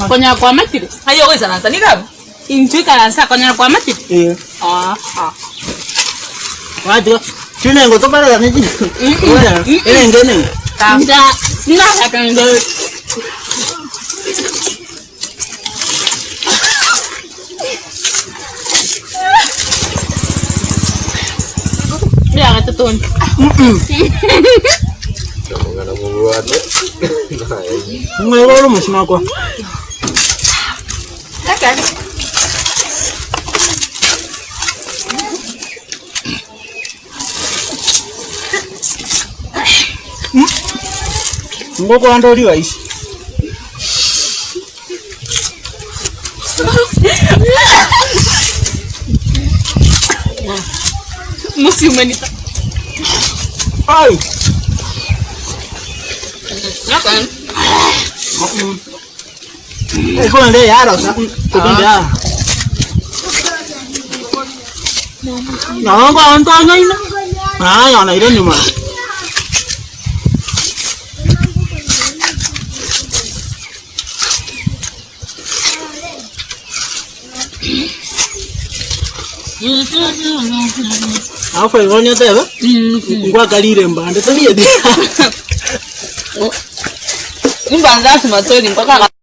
Konyora kwamatire? Aye ogoisaransa nigo abwo. Intwe ikaransa konyora kwamatire? Eh. Ah. Watiga. Chinengo toparerane chi. Enengo enengo. Nda nda Ng'ai ore omosima kwa. Ngokwanda oria rahisi. Musi umenita. Ai. Okay. Ekonde yarosa kobinde ya. Nabo nkwantonyaine. Naye naire nyuma. Alafu igo onyotebe, ngwakarire mbande torieti. Imbanza ase matori mpaka.